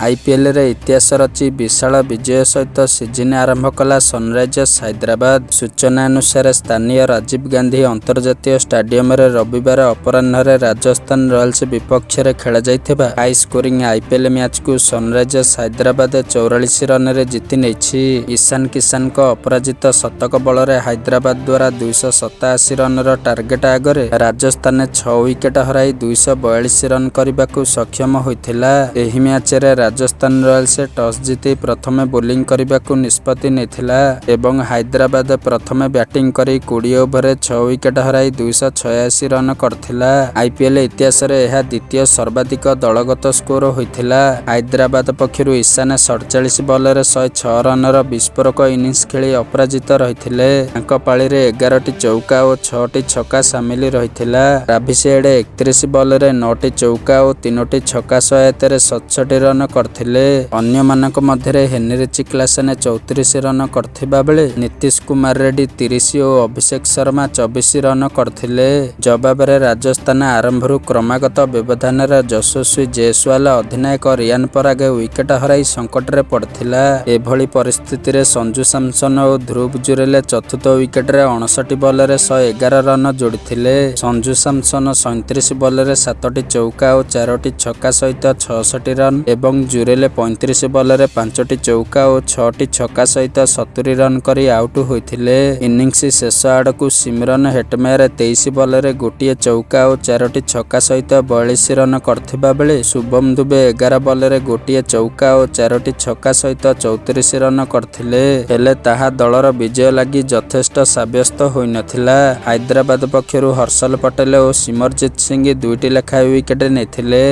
ଆଇପିଏଲରେ ଇତିହାସ ରଚି ବିଶାଳ ବିଜୟ ସହିତ ସିଜିନ ଆରମ୍ଭ କଲା ସନରାଇଜର୍ସ ହାଇଦ୍ରାବାଦ। ସୂଚନାନୁସାରେ, ସ୍ଥାନୀୟ ରାଜୀବ ଗାନ୍ଧୀ ଅନ୍ତର୍ଜାତୀୟ ଷ୍ଟାଡିୟମରେ ରବିବାର ଅପରାହ୍ନରେ ରାଜସ୍ଥାନ ରୟାଲ୍ସ ବିପକ୍ଷରେ ଖେଳାଯାଇଥିବା ହାଇ ସ୍କୋରିଂ ଆଇପିଏଲ ମ୍ୟାଚକୁ ସନରାଇଜର୍ସ ହାଇଦ୍ରାବାଦ 44 ରନରେ ଜିତି ନେଇଛି। ଇଶାନ କିଶାନଙ୍କ ଅପରାଜିତ ଶତକ ବଳରେ ହାଇଦ୍ରାବାଦ ଦ୍ୱାରା 287 ରନର ଟାର୍ଗେଟ ଆଗରେ ରାଜସ୍ଥାନ 6 ୱିକେଟ ହରାଇ 242 ରନ କରିବାକୁ ସକ୍ଷମ ହୋଇଥିଲା। ଏହି ମ୍ୟାଚରେ ରାଜସ୍ଥାନ ରୟାଲ୍ସ ଟସ୍ ଜିତି ପ୍ରଥମେ ବୋଲିଂ କରିବାକୁ ନିଷ୍ପତ୍ତି ନେଇଥିଲା ଏବଂ ହାଇଦ୍ରାବାଦ ପ୍ରଥମେ ବ୍ୟାଟିଂ କରି 20 ଓଭରରେ 6 ୱିକେଟ ହରାଇ 286 ରନ କରିଥିଲା। ଆଇପିଏଲ ଇତିହାସରେ ଏହା ଦ୍ୱିତୀୟ ସର୍ବାଧିକ ଦଳଗତ ସ୍କୋର ହୋଇଥିଲା। ହାଇଦ୍ରାବାଦ ପକ୍ଷରୁ ଇଶାନ 47 ବଲରେ 106 ରନର ବିସ୍ଫୋରକ ଇନିଂସ ଖେଳି ଅପରାଜିତ ରହିଥିଲେ। ତାଙ୍କ ପାଳିରେ 11ଟି ଚୌକା ଓ 6ଟି ଛକା ସାମିଲ ରହିଥିଲା। ଟ୍ରାଭିସ ହେଡ୍ 31 ବଲରେ 9ଟି ଚୌକା ଓ 3ଟି ଛକା ସହାୟତାରେ 67 ରନ କରିଥିଲେ। ଅନ୍ୟମାନଙ୍କ ମଧ୍ୟରେ ହେନରିଚ୍ କ୍ଲାସେନ 34 ରନ କରିଥିବା ବେଳେ ନୀତିଶ କୁମାର ରେଡ୍ଡୀ 30 ଓ ଅଭିଷେକ ଶର୍ମା 24 ରନ କରିଥିଲେ। ଜବାବରେ ରାଜସ୍ଥାନ ଆରମ୍ଭରୁ କ୍ରମାଗତ ବ୍ୟବଧାନରେ ଯଶସ୍ୱୀ ଜୟସ୍ୱାଲ, ଅଧିନାୟକ ରିୟାନ ପରାଗ ୱିକେଟ ହରାଇ ସଙ୍କଟରେ ପଡ଼ିଥିଲା। ଏଭଳି ପରିସ୍ଥିତିରେ ସଞ୍ଜୁ ସାମସନ ଓ ଧ୍ରୁବ ଜୁରେଲ ଚତୁର୍ଥ ୱିକେଟରେ 59 ବଲରେ 111 ରନ ଯୋଡ଼ିଥିଲେ। ସଞ୍ଜୁ ସାମସନ 37 ବଲରେ 7ଟି ଚୌକା ଓ 4ଟି ଛକା ସହିତ 66 ରନ ଏବଂ ଜୁରେଲ 35 ବଲରେ 5ଟି ଚୌକା ଓ 6ଟି ଛକା ସହିତ 70 ରନ କରି ଆଉଟ ହୋଇଥିଲେ। ଇନିଂସ ଶେଷ ଆଡ଼କୁ ସିମରନ ହେଟମେୟାର 23 ବଲରେ 1 ଚୌକା ଓ 4ଟି ଛକା ସହିତ 42 ରନ କରିଥିବା ବେଳେ ଶୁଭମ ଦୁବେ 11 ବଲରେ 1 ଚୌକା ଓ 4ଟି ଛକା ସହିତ 34 ରନ କରିଥିଲେ। ହେଲେ ତାହା ଦଳର ବିଜୟ ଲାଗି ଯଥେଷ୍ଟ ସାବ୍ୟସ୍ତ ହୋଇନଥିଲା। ହାଇଦ୍ରାବାଦ ପକ୍ଷରୁ ହର୍ଷଲ ପଟେଲ ଓ ସିମରଜିତ ସିଂ 2ଟି ଲେଖାଏଁ ୱିକେଟ ନେଇଥିଲେ।